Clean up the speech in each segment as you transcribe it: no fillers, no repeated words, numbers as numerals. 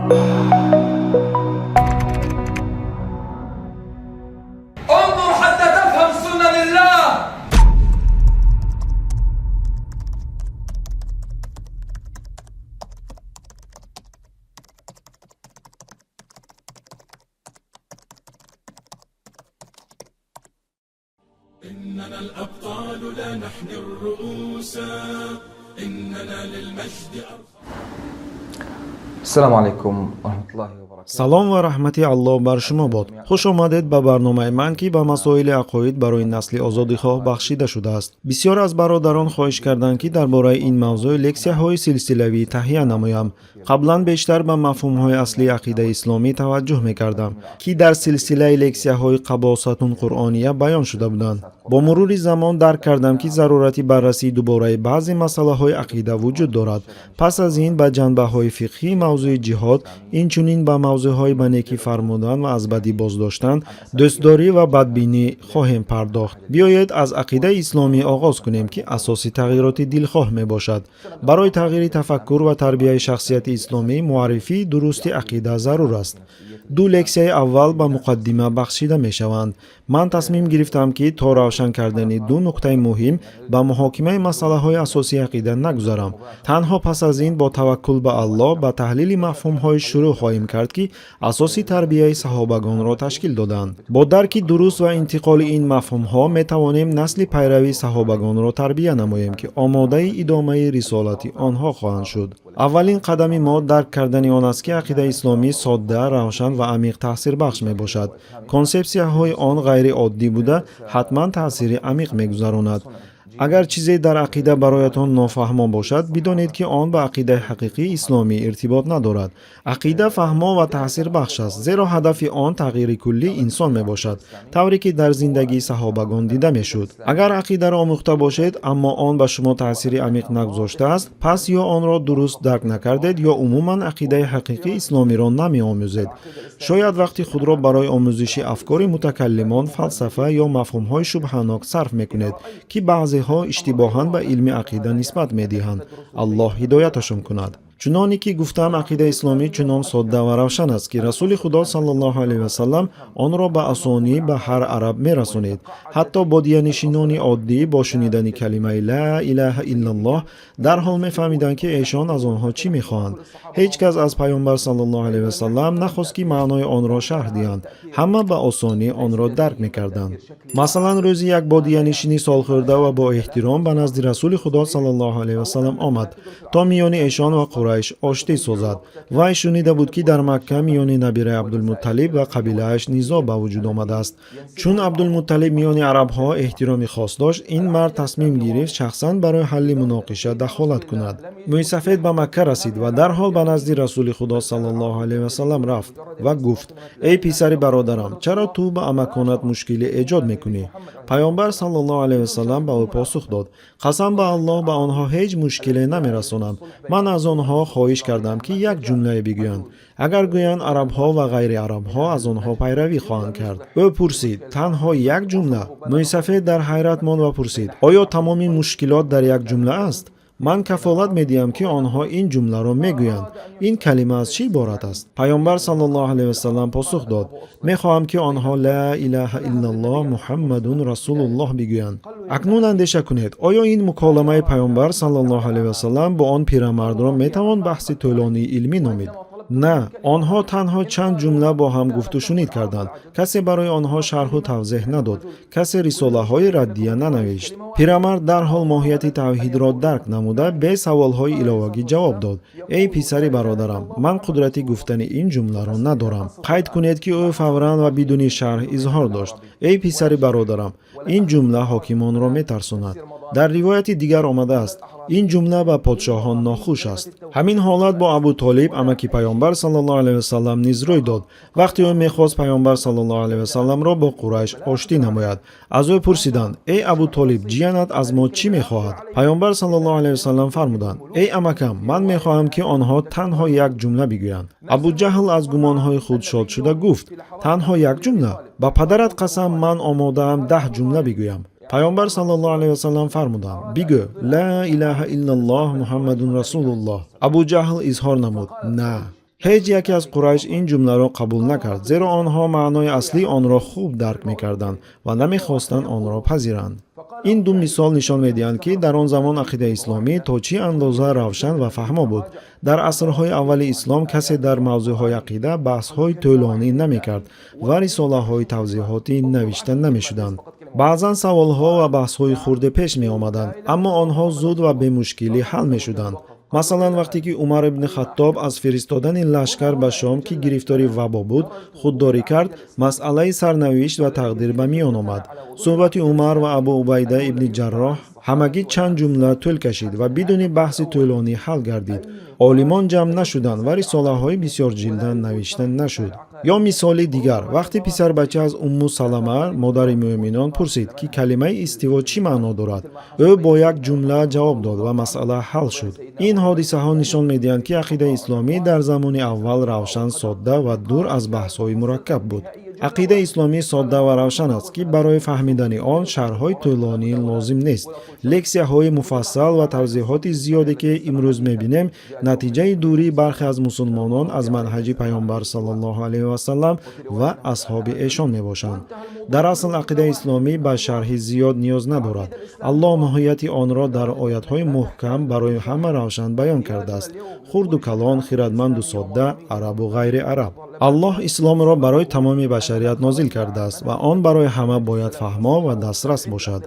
انظر حتى تفهم سنن الله. إننا الأبطال لا نحني الرؤوس، إننا للمجد السلام عليكم ورحمة الله وبركاته. Салом ва раҳмати Аллоҳ бар шумо бод. Хуш омадед ба барномаи ман, ки ба масоили ақоид барои насли озодихоҳ бахшида шудааст. Бисёр аз бародарон хоҳиш карданд, ки дар бораи ин мавзӯъ лексияҳои силсилавӣ таҳия намоям. Қаблан бештар ба мафҳумҳои аслии ақидаи исломӣ таваҷҷӯҳ мекардам, ки дар силсилаи лексияҳои Қабосатун Қуръония баён шуда буданд. Бо мурури замон дарк кардам, ки зарурати баррасии дубораи баъзе масъалаҳои ақида вуҷуд дорад. Пас аз ин ба ҷанбаҳои фиқҳии мавзӯи ҷиҳод, инчунин ба мавзӯъҳои ба некӣ фармудан ва аз бадӣ боздоштан, дӯстдорӣ ва бадбинӣ хоҳем пардохт. Биёед, аз ақидаи исломӣ оғоз кунем, ки асоси тағйироти дилхоҳ мебошад. Барои тағйири тафаккур ва тарбияи шахсияти исломӣ муаррифии дурусти ақида зарур аст. Ду лексияи аввал ба муқаддима бахшида мешаванд. Ман тасмим гирифтам, ки то равшан кардани ду нуқтаи муҳим ба муҳокимаи масъалаҳои асосии ақида нагузарам. Танҳо пас аз ин бо таваккул ба Аллоҳ ба таҳлили мафҳумҳое шурӯъ хоҳем кард, ки асоси тарбияи саҳобагонро ташкил доданд. Бо дарки дуруст ва интиқоли ин мафҳумҳо метавонем насли пайрави саҳобагонро тарбия намоем, ки омодаи идомаи рисолати онҳо хоҳанд шуд. Аввалин қадами мо дарк кардани он аст, ки ақидаи исломӣ содда, равшан ва амиқ таъсирбахш мебошад. Консепсияҳои он ғайриоддӣ буда, ҳатман таъсири амиқ мегузаронад. Агар чизе дар ақида бароятон нофаҳмо бошад, бидонед, ки он ба ақидаи ҳақиқии исломӣ иртибот надорад. Ақида фаҳмо ва таъсирбахш аст, зеро ҳадафи он тағйири куллии инсон мебошад, тавре ки дар зиндагии саҳобагон дида мешуд. Агар ақидаро омӯхта бошед, аммо он ба шумо таъсири амиқ нагузоштааст, пас ё онро дуруст дарк накардед, ё умуман ақидаи ҳақиқии исломиро намеомӯзед. Шояд вақти худро барои омӯзиши афкори мутакаллимон, фалсафа ё мафҳумҳои шубҳанок сарф мекунед, ки баъзеҳо иштибоҳан ба илми ақида нисбат медиҳанд. Аллоҳ ҳидояташон кунад. Чуноне ки гуфтам, ақидаи исломӣ чунон содда ва равшан аст, ки Расули Худо саллаллоҳу алайҳи васаллам онро ба осонӣ ба ҳар араб мерасонид. Ҳатто бодиянишинони оддӣ бо шунидани калимаи «Ла илаҳа иллаллоҳ» дарҳол мефаҳмиданд, ки эшон аз онҳо чӣ мехоҳанд. Ҳеҷ кас аз Паёмбар саллаллоҳу алайҳи васаллам нахост, ки маънои онро шарҳ диҳанд. Ҳама ба осонӣ онро дарк мекарданд. Масалан, рӯзи як бодиянишини солхӯрда ва бо эҳтиром ба назди Расули Худо саллаллоҳу алайҳи васаллам омад, то миёни эшон ва Қурайш оштӣ созад. Вай шунида буд, ки дар Макка миёни набираи Абдулмутталиб ва қабилааш низоъ ба вуҷуд омадааст. Чун Абдулмутталиб миёни арабҳо эҳтироми хос дошт, ин мард тасмим гирифт шахсан барои ҳалли муноқиша дахолат кунад. Мӯйсафед ба Макка расид ва дарҳол ба назди Расули Худо саллаллоҳу алайҳи васаллам рафт ва гуфт: «Эй писари бародарам, чаро ту ба амаконат мушкилӣ эҷод мекунӣ?» Паёмбар саллаллоҳу алайҳи васаллам ба ӯ посух дод: «Қасам ба Аллоҳ, ба онҳо ҳеҷ мушкиле намерасонам. Ман аз онҳо хоҳиш кардам, ки як ҷумлае бигӯянд. Агар гӯянд, арабҳо ва ғайри арабҳо аз онҳо пайравӣ хоҳанд кард». Ӯ пурсид: «Танҳо як ҷумла?» Мӯйсафед дар ҳайрат монд ва пурсид: «Оё тамоми мушкилот дар як ҷумла аст? Ман кафолат медиҳам, ки онҳо ин ҷумларо мегӯянд. Ин калима аз чӣ иборат аст?» Паёмбар саллаллоҳу алайҳи васаллам посух дод: «Мехоҳам, ки онҳо „Ла илаҳа иллаллоҳ, Муҳаммадун расулуллоҳ“ бигӯянд». Акнун андеша кунед: оё ин муколамаи Паёмбар саллаллоҳу алайҳи васаллам бо он пирамардро метавон баҳси тӯлонии илмӣ номид? На, онҳо танҳо чанд ҷумла бо ҳам гуфтушунид карданд. Касе барои онҳо шарҳу тавзеҳ надод, касе рисолаҳои раддия нанавишт. Пирамард дарҳол моҳияти тавҳидро дарк намуда, бе саволҳои иловагӣ ҷавоб дод: «Эй писари бародарам, ман қудрати гуфтани ин ҷумларо надорам». Қайд кунед, ки ӯ фавран ва бидуни шарҳ изҳор дошт: «Эй писари бародарам, ин ҷумла ҳокимонро метарсонад». Дар ривояти дигар омадааст: ин ҷумла ба подшоҳон нохуш аст. Ҳамин ҳолат бо Абу Толиб, амаки Паёмбар саллаллоҳу алайҳи васаллам, низ рӯй дод. Вақте ӯ мехост Паёмбар саллаллоҳу алайҳи васалламро бо Қурайш оштӣ намояд, аз ӯ пурсиданд: «Эй Абу Толиб, ҷиянат аз мо чӣ мехоҳад?» Паёмбар саллаллоҳу алайҳи васаллам фармуданд: «Эй амакам, ман мехоҳам, ки онҳо танҳо як ҷумла бигӯянд». Абуҷаҳл аз гумонҳои худ шод шуда гуфт: «Танҳо як ҷумла? Ба падарат қасам, ман омодаам 10 ҷумла бигӯям». Паёмбар саллаллоҳу алайҳи васаллам фармуданд: «Бигӯ: „Ла илаҳа иллаллоҳ, Муҳаммадун расулуллоҳ“». Абуҷаҳл изҳор намуд: «На». Ҳеҷ яке аз Қурайш ин ҷумларо қабул накард, зеро онҳо маънои аслии онро хуб дарк мекарданд ва намехостанд онро пазиранд. Ин ду мисол нишон медиҳанд, ки дар он замон ақидаи исломӣ то чӣ андоза равшан ва фаҳмо буд. Дар асрҳои аввали ислом касе дар мавзӯъҳои ақида баҳсҳои тӯлонӣ намекард ва рисолаҳои тавзеҳотӣ навишта намешуданд. Баъзан саволҳо ва баҳсҳои хурде пеш меомаданд, аммо онҳо зуд ва бемушкилӣ ҳал мешуданд. Масалан, вақте ки Умар ибни Хаттоб аз фиристодани лашкар ба Шом, ки гирифтори вабо буд, худдорӣ кард, масъалаи сарнавишт ва тақдир ба миён омад. Суҳбати Умар ва Абу Убайда ибни Ҷарроҳ ҳамагӣ чанд ҷумла тӯл кашид ва бидуни баҳси тӯлонӣ ҳал гардид. Олимон ҷамъ нашуданд ва рисолаҳои бисёрҷилда навишта нашуд. Ё мисоли дигар, вақте писарбача аз Умму Салама, модари мӯъминон, пурсид, ки калимаи истиво чӣ маъно дорад, ӯ бо як ҷумла ҷавоб дод ва масъала ҳал шуд. Ин ҳодисаҳо нишон медиҳанд, ки ақидаи исломӣ дар замони аввал равшан, содда ва дур аз баҳсҳои мураккаб буд. Ақидаи исломӣ содда ва равшан аст, ки барои фаҳмидани он шарҳҳои тӯлонӣ лозим нест. Лексияҳои муфассал ва тавзеҳоти зиёде, ки имрӯз мебинем, натиҷаи дурии бархе аз мусулмонон аз манҳаҷи Паёмбар саллаллоҳу алайҳи васалам ва асҳоби эшон мебошанд. Дар асл ақидаи исломӣ ба шарҳи зиёд ниёз надорад. Аллоҳ моҳияти онро дар оятҳои муҳкам барои ҳама равшан баён кардааст: хурду калон, хирадманду содда, арабу ғайри араб. Аллоҳ исломро барои тамоми башарият нозил кардааст ва он барои ҳама бояд фаҳмо ва дастрас бошад.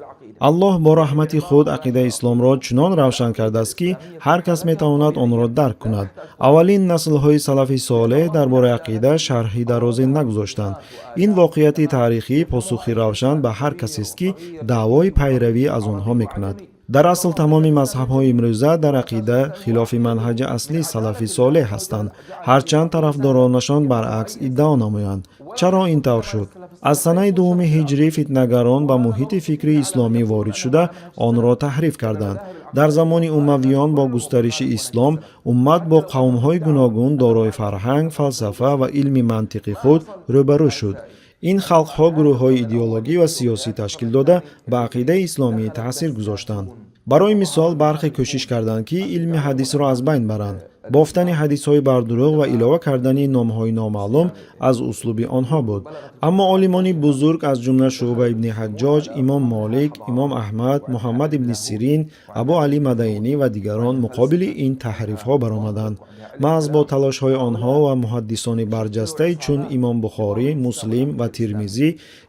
Аллоҳ бо раҳмати худ ақидаи исломро чунон равшан кардааст, ки ҳар кас метавонад онро дарк кунад. Аввалин наслҳои салафи солеҳ дар бораи ақида шарҳи дарозе нагузоштанд. Ин воқеияти таърихӣ посухи равшан ба ҳар касест, ки даъвои пайравӣ аз онҳо мекунад. Дар асл тамоми мазҳабҳои имрӯза дар ақида хилофи манҳаҷи аслии салафи солеҳ ҳастанд, ҳарчанд тарафдоронашон баръакс иддао намоянд. Чаро ин тавр шуд? Аз санаи дуюми ҳиҷрӣ фитнагарон ба муҳити фикрии исломӣ ворид шуда, онро таҳриф карданд. Дар замони Умавиён бо густариши ислом уммат бо қавмҳои гуногун, дорои фарҳанг, фалсафа ва илми мантиқи худ рӯбарӯ шуд. Ин халқҳо гурӯҳҳои идеологӣ ва сиёсӣ ташкил дода, ба ақидаи исломӣ таъсир гузоштанд. Барои мисол, бархе кӯшиш карданд, ки илми ҳадисро аз байн баранд. Бофтани ҳадисҳои бардурӯғ ва илова кардани номҳои номаълум аз услуби онҳо буд. Аммо олимони бузург, аз ҷумла Шӯъба ибни Ҳаҷҷоҷ, Имом Молик, Имом Аҳмад, Муҳаммад ибни Сирин, Абу Алӣ Мадаинӣ ва дигарон, муқобили ин таҳрифҳо баромаданд. Маҳз бо талошҳои онҳо ва муҳаддисони барҷастаи чун Имом Бухорӣ, Муслим ва Тирмизӣ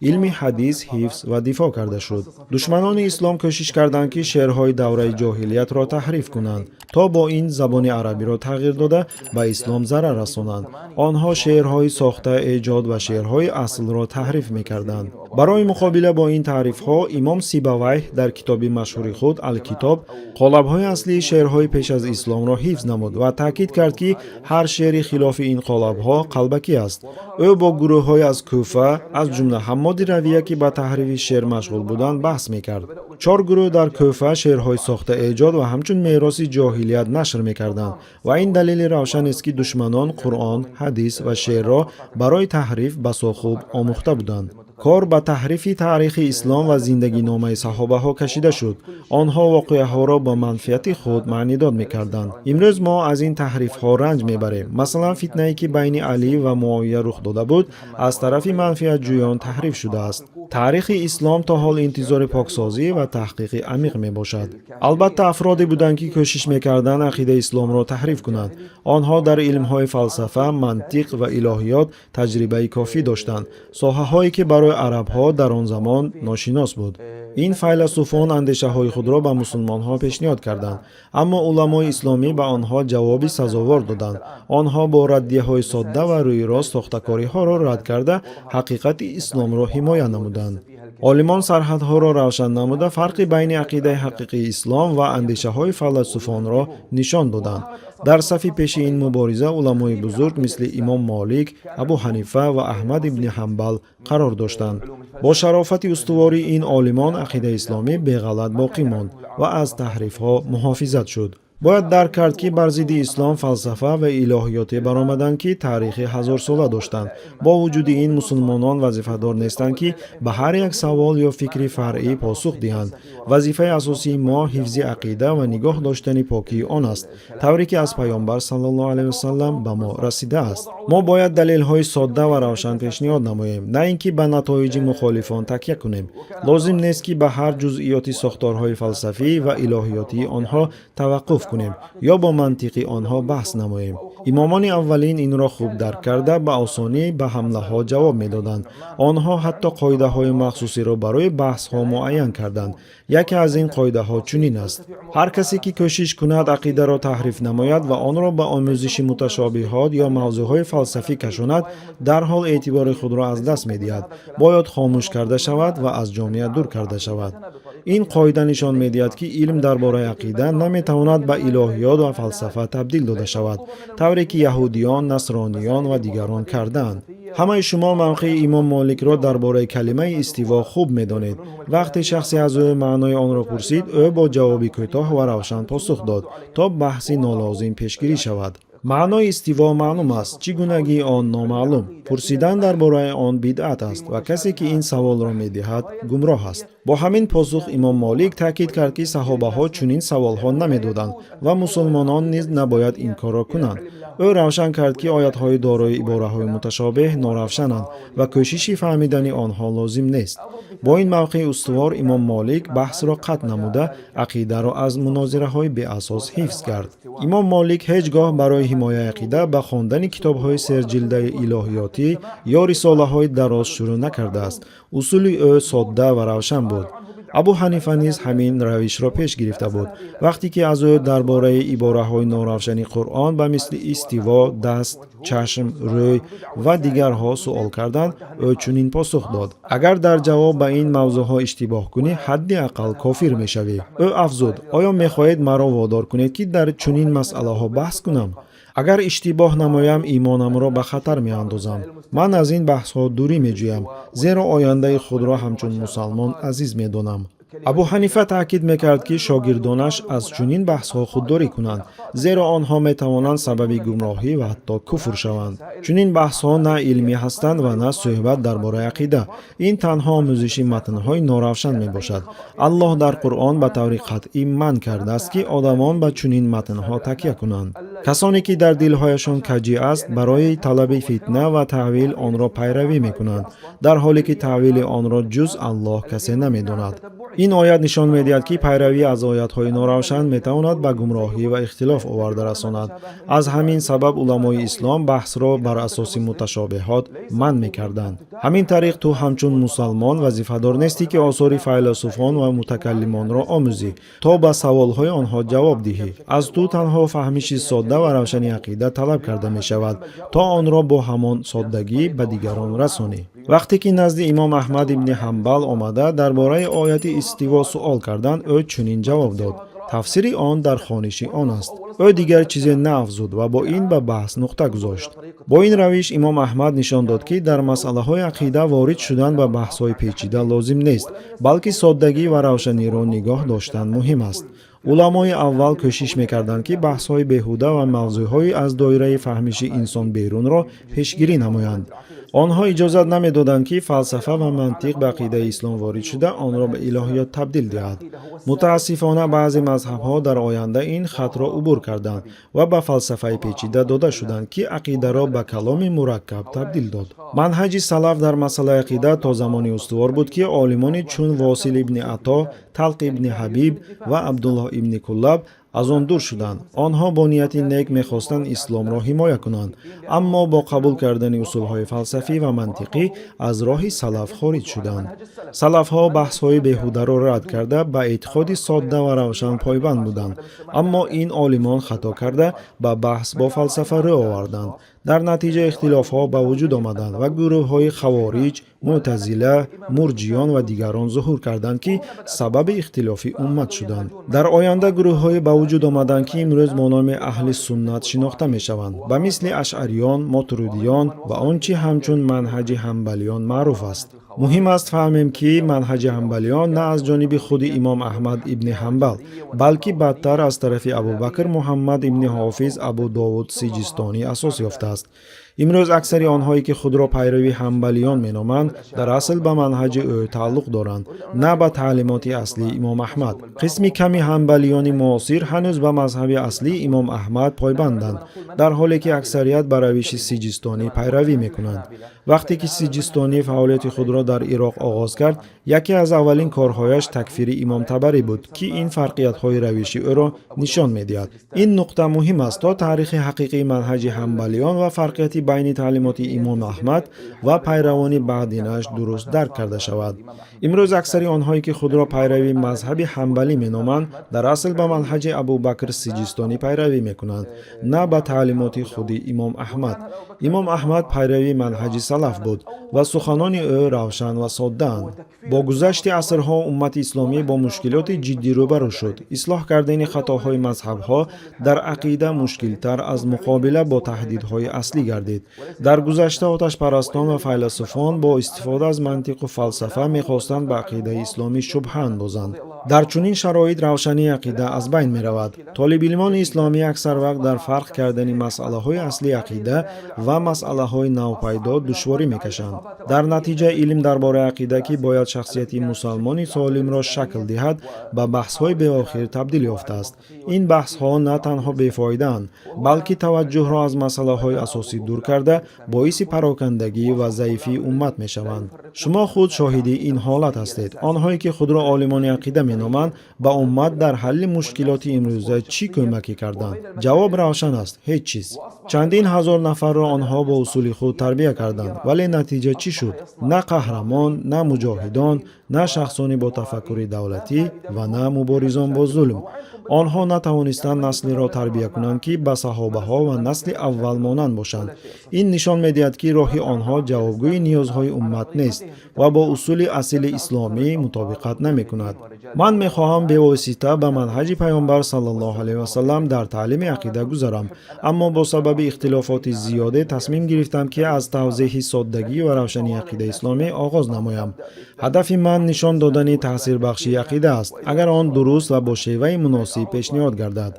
илми ҳадис ҳифз ва дифоъ карда шуд. Душманони ислом кӯшиш карданд, ки шеърҳои давраи ҷоҳилиятро таҳриф кунанд, то бо ин забони арабиро тағйир дода, ба ислом зарар расонанд. Онҳо шеърҳои сохта эҷод ва шеърҳои аслро таҳриф мекарданд. Барои муқобила бо ин таҳрифҳо Имом Сибавайҳ дар китоби машҳури худ Алкитоб қолабҳои аслии шеърҳои пеш аз исломро ҳифз намуд ва таъкид кард, ки ҳар шеъри хилофи ин қолабҳо қалбакӣ аст. Ӯ бо гурӯҳҳое аз Куфа, аз ҷумла Ҳаммоди Равия, ки ба таҳрифи шеър машғул буданд, баҳс мекард. Чор гурӯҳ дар Куфа шеърҳои сохта эҷод ва ҳамчун мероси ҷоҳилият нашр мекарданд ва ин далели равшанест, ки душманон Қуръон, ҳадис ва шеърро барои таҳриф басо хуб омӯхта буданд. Кор ба таҳрифи таърихи ислом ва зиндагиномаи саҳобаҳо кашида шуд. Онҳо воқеаҳоро ба манфиати худ маънидод мекарданд. Имрӯз мо аз ин таҳрифҳо ранҷ мебарем. Масалан, фитнае, ки байни Алӣ ва Муовия рух дода буд, аз тарафи манфиатҷӯён таҳриф шудааст. Таърихи ислом то ҳол интизори поксозӣ ва таҳқиқи амиқ мебошад. Албатта, афроде буданд, ки кӯшиш мекарданд ақидаи исломро таҳриф кунанд. Онҳо дар илмҳои фалсафа, мантиқ ва илоҳиёт таҷрибаи кофӣ доштанд, соҳаҳое, ки барои арабҳо дар он замон ношинос буд. Ин файласуфон андешаҳои худро ба мусулмонҳо пешниҳод карданд, аммо уламои исломӣ ба онҳо ҷавоби сазовор доданд. Онҳо бо раддияҳои содда ва рӯирост сохтакориҳоро рад карда, ҳақиқати исломро ҳимоя намуданд. Олимон сарҳадҳоро равшан намуда, фарқи байни ақидаи ҳақиқии ислом ва андешаҳои файласуфонро нишон доданд. Дар сафи пеши ин мубориза уламои бузург мисли Имом Молик, Абу Ҳанифа ва Аҳмад ибни Ҳамбал қарор доштанд. Бо шарофати устувории ин олимон ақидаи исломӣ беғалат боқӣ монд ва аз таҳрифҳо муҳофизат шуд. Бояд дарк кард, ки бар зидди ислом фалсафа ва илоҳиёте баромаданд, ки таърихи ҳазорсола доштанд. Бо вуҷуди ин, мусулмонон вазифадор нестанд, ки ба ҳар як савол ё фикри фаръӣ посух диҳанд. Вазифаи асосии мо ҳифзи ақида ва нигоҳ доштани покии он аст, тавре ки аз Паёмбар саллаллоҳу алайҳи васаллам ба мо расидааст. Мо бояд далелҳои содда ва равшан пешниҳод намоем, на ин ки ба натоиҷи мухолифон такя кунем. Лозим нест, ки ба ҳар ҷузъиёти сохторҳои фалсафӣ ва илоҳиётии онҳо таваққуф кунем ё бо мантиқи онҳо баҳс намоем. Имомони аввалин инро хуб дарк карда, ба осонӣ ба ҳамлаҳо ҷавоб медоданд. Онҳо ҳатто қоидаҳои махсусиро барои баҳсҳо муайян карданд. Яке аз ин қоидаҳо чунин аст: ҳар касе ки кӯшиш кунад ақидаро таҳриф намояд ва онро ба омӯзиши муташобиҳот ё мавзӯъҳои фалсафӣ кашонад, дарҳол эътибори худро аз даст медиҳад, бояд хомӯш карда шавад ва аз ҷомеа дур карда шавад. Ин қоида нишон медиҳад, ки илм дар бораи ақида наметавонад ба илоҳиёт ва фалсафа табдил дода шавад, тавре ки яҳудиён, насрониён ва дигарон кардаанд. Ҳамаи шумо мавқеи имом Моликро дар бораи калимаи истиво хуб медонед. Вақте шахсе аз ӯ маънои онро пурсид, ӯ бо ҷавоби кӯтоҳ ва равшан посух дод, то баҳси нолозим пешгирӣ шавад: «Маънои истиво маълум аст, чӣ гунагии он номаълум. Пурсидан дар бораи он бидъат аст ва касе ки ин саволро медиҳад, гумроҳ аст». Бо ҳамин посух имом Молик таъкид кард, ки саҳобаҳо чунин саволҳо намедоданд ва мусулмонон низ набояд ин корро кунанд. Ӯ равшан кард, ки оятҳои дорои ибораҳои муташобеҳ норавшананд ва кӯшиши фаҳмидани онҳо лозим нест. Бо ин мавқеи устувор имом Молик баҳсро қатъ намуда, ақидаро аз мунозираҳои беасос ҳифз кард. Имом Молик ҳеҷ гоҳ барои ҳимояи ақида ба хондани китобҳои серҷилдаи илоҳиётӣ ё рисолаҳои дароз шурӯъ накардааст. Усули ӯ содда ва равшан буд. Абу Ҳанифа низ ҳамин равишро пеш гирифта буд. Вақте ки аз ӯ дар бораи ибораҳои норавшани Қуръон ба мисли истиво, даст, чашм, рӯй ва дигарҳо суол карданд, ӯ чунин посух дод: «Агар дар ҷавоб ба ин мавзӯъҳо иштибоҳ кунӣ, ҳадди ақал кофир мешавӣ». Ӯ афзуд: «Оё мехоҳед маро водор кунед, ки дар чунин масъалаҳо баҳс кунам? Агар иштибоҳ намоям, имонамро ба хатар меандозам. Ман аз ин баҳсҳо дурӣ меҷӯям, зеро ояндаи худро ҳамчун мусалмон азиз медонам». Абу Ҳанифа таъкид мекард, ки шогирдонаш аз чунин баҳсҳо худдорӣ кунанд, зеро онҳо метавонанд сабаби гумроҳӣ ва ҳатто куфр шаванд. Чунин баҳсҳо на илмӣ ҳастанд ва на суҳбат дар бораи ақида. Ин танҳо омӯзиши матнҳои норавшан мебошад. Аллоҳ дар Қуръон ба таври қатъӣ манъ кардааст, ки одамон ба чунин матнҳо такя кунанд. Касоне ки дар дилҳояшон каҷӣ аст, барои талаби фитна ва таъвил онро пайравӣ мекунанд, дар ҳоле ки таъвили онро ҷуз Аллоҳ касе намедонад. Ин оят нишон медиҳад, ки пайравӣ аз оятҳои норавшан метавонад ба гумроҳӣ ва ихтилоф оварда расонад. Аз ҳамин сабаб уламои ислом баҳсро бар асоси муташобиҳот манъ мекарданд. Ҳамин тариқ, ту ҳамчун мусалмон вазифадор нестӣ, ки осори файласуфон ва мутакаллимонро омӯзӣ, то ба саволҳои онҳо ҷавоб диҳӣ. Аз ту танҳо фаҳмиши содда ва равшани ақида талаб карда мешавад, то онро бо ҳамон соддагӣ ба дигарон расонӣ. Вақте ки назди имом Аҳмад ибни Ҳамбал омада, дар бораи ояти истиво суол карданд, ӯ чунин ҷавоб дод: «Тафсири он дар хониши он аст». Ӯ дигар чизе наафзуд ва бо ин ба баҳс нуқта гузошт. Бо ин равиш имом Аҳмад нишон дод, ки дар масъалаҳои ақида ворид шудан ба баҳсҳои печида лозим нест, балки соддагӣ ва равшаниро нигоҳ доштан муҳим аст. Уламои аввал кӯшиш мекарданд, ки баҳсҳои беҳуда ва мавзӯъҳои аз доираи фаҳмиши инсон берунро пешгирӣ намоянд. Онҳо иҷозат намедоданд, ки фалсафа ва мантиқ ба ақидаи ислом ворид шуда, онро ба илоҳиёт табдил диҳад. Мутаассифона, баъзе мазҳабҳо дар оянда ин хатро убур карданд ва ба фалсафаи печида дода шуданд, ки ақидаро ба каломи мураккаб табдил дод. Манҳаҷи салаф дар масъалаи ақида то замоне устувор буд, ки олимони чун Восил ибни Ато, Талқ ибни Ҳабиб ва Абдуллоҳ ибни Куллаб аз он дур шуданд. Онҳо бо нияти нек мехостанд исломро ҳимоя кунанд, аммо бо қабул кардани усулҳои фалсафӣ ва мантиқӣ аз роҳи салаф хориҷ шуданд. Салафҳо баҳсҳои беҳударо рад карда, ба эътиқоди содда ва равшан пойбанд буданд, аммо ин олимон хато карда, ба баҳс бо фалсафа рӯ оварданд. Дар натиҷа ихтилофҳо ба вуҷуд омаданд ва гурӯҳҳои хавориҷ, мӯътазила, мурҷиён ва дигарон зуҳур карданд, ки сабаби ихтилофи уммат шуданд. Дар оянда гурӯҳҳое ба вуҷуд омаданд, ки имрӯз бо номи аҳли суннат шинохта мешаванд, ба мисли ашъариён, мотурудиён ва он чӣ ҳамчун манҳаҷи ҳанбалиён маъруф аст. Муҳим аст фаҳмем, ки манҳаҷи ҳанбалиён на аз ҷониби худи имом Аҳмад ибни Ҳанбал, балки баъдтар аз тарафи Абубакр Муҳаммад ибни Ҳофиз Абу Довуд Сиҷистонӣ асос ёфтааст. Имрӯз аксари онҳое, ки худро пайрави ҳанбалиён меноманд, дар асл ба манҳаҷи ӯ тааллуқ доранд, на ба таълимоти аслии имом Аҳмад. Қисми ками ҳанбалиёни муосир ҳанӯз ба мазҳаби аслии имом Аҳмад пойбанданд, дар ҳоле ки аксарият ба равиши Сиҷистонӣ пайравӣ мекунанд. Вақте ки Сиҷистонӣ фаъолияти худро дар Ироқ оғоз кард, яке аз аввалин корҳояш такфири имом Табарӣ буд, ки ин фарқиятҳои равиши ӯро нишон медиҳад. Ин нуқта муҳим аст, то таърихи ҳақиқии манҳаҷи ҳанбалиён ва фарқияти байни таълимоти имом Аҳмад ва пайравони баъдинаш дуруст дарк карда шавад. Имрӯз аксари онҳое, ки худро пайрави мазҳаби ҳанбалӣ меноманд, дар асл ба манҳаҷи Абубакр Сиҷистонӣ пайравӣ мекунанд, на ба таълимоти худи имом Аҳмад. Имом Аҳмад пайрави манҳаҷи салаф буд ва суханони ӯ равшан ва соддаанд. Бо гузашти асрҳо уммати исломӣ бо мушкилоти ҷиддӣ рӯбарӯ шуд. Ислоҳ кардани хатоҳои мазҳабҳо дар ақида мушкилтар аз муқобила бо таҳдидҳои аслӣ гардид. Дар гузашта оташпарастон ва файласуфон бо истифода аз мантиқу фалсафа мехостанд ба ақидаи исломӣ шубҳа андозанд. Дар чунин шароит равшании ақида аз байн меравад. Толибилмони исломӣ аксар вақт дар фарқ кардани масъалаҳои аслии ақида ва масъалаҳои навпайдо душворӣ мекашанд. Дар натиҷа илм дар бораи ақида, ки бояд шахсияти мусалмони солимро шакл диҳад, ба баҳсҳои беохир табдил ёфтааст. Ин баҳсҳо на танҳо бефоидаанд, балки таваҷҷӯҳро аз масъалаҳои асосӣ дур карда, боиси парокандагӣ ва заифии уммат мешаванд. Шумо худ шоҳиди ин ҳолат ҳастед. Онҳое, ки худро олимони ақида меноманд, ба уммат дар ҳалли мушкилоти имрӯза чӣ кӯмакӣ карданд? Ҷавоб равшан аст: ҳеҷ чиз. Чандин ҳазор нафарро онҳо бо усули худ тарбия карданд, вале натиҷа чӣ шуд? На қаҳрамон, на муҷоҳидон, на шахсони бо тафаккури давлатӣ ва на муборизон бо зулм. Онҳо натавонистанд наслеро тарбия кунанд, ки ба саҳобаҳо ва насли аввал монанд бошанд. Ин нишон медиҳад, ки роҳи онҳо ҷавобгӯи ниёзҳои уммат нест ва бо усули асили исломӣ мутобиқат намекунад. Ман мехоҳам бевосита ба манҳаҷи Пайғамбар саллаллоҳу алайҳи васаллам дар таълими ақида гузарам, аммо бо сабаби ихтилофоти зиёде тасмим гирифтам, ки аз тавзеҳи соддагӣ ва равшании ақидаи исломӣ оғоз намоям. Ҳадафи ман нишон додани таъсирбахшии ақида аст, агар он дуруст ва бо шеваи муносиб пешниҳод гардад.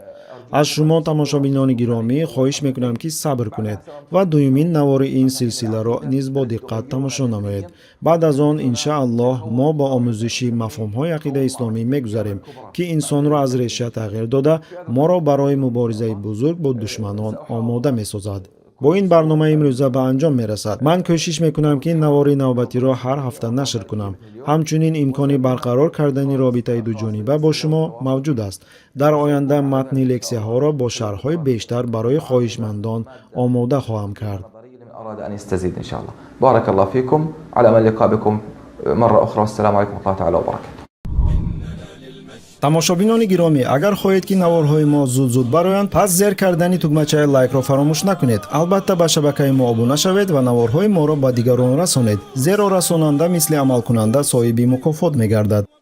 Аз шумо, тамошобинони гиромӣ, хоҳиш мекунам, ки сабр кунед ва дуюмин навори ин силсиларо низ бо диққат тамошо намоед. Баъд аз он, иншааллоҳ, мо ба омӯзиши мафҳумҳои ақидаи исломӣ мегузарем, ки инсонро аз реша тағйир дода, моро барои муборизаи бузург бо душманон омода месозад. Бо ин барнома имрӯза ба анҷом мерасад. Ман кӯшиш мекунам, ки навори навбатиро ҳар ҳафта нашр кунам. Ҳамчунин имкони барқарор кардани робитаи дуҷониба бо шумо мавҷуд аст. Дар оянда матни лексияҳоро бо шарҳҳои бештар барои хоҳишмандон омода хоҳам кард. لمن أراد أن يستزيد إن شاء الله. بارك الله فيكم، على أمل اللقاء بكم مرة أخرى، والسلام عليكم ورحمة الله تعالى وبركاته. Тамошобинони гиромӣ, агар хоҳед, ки наворҳои мо зуд-зуд бароянд, пас зер кардани тугмачаи лайкро фаромӯш накунед. Албатта, ба шабакаи мо обуна шавед ва наворҳои моро ба дигарон расонед, зеро расонанда мисли амалкунанда соҳиби мукофот мегардад.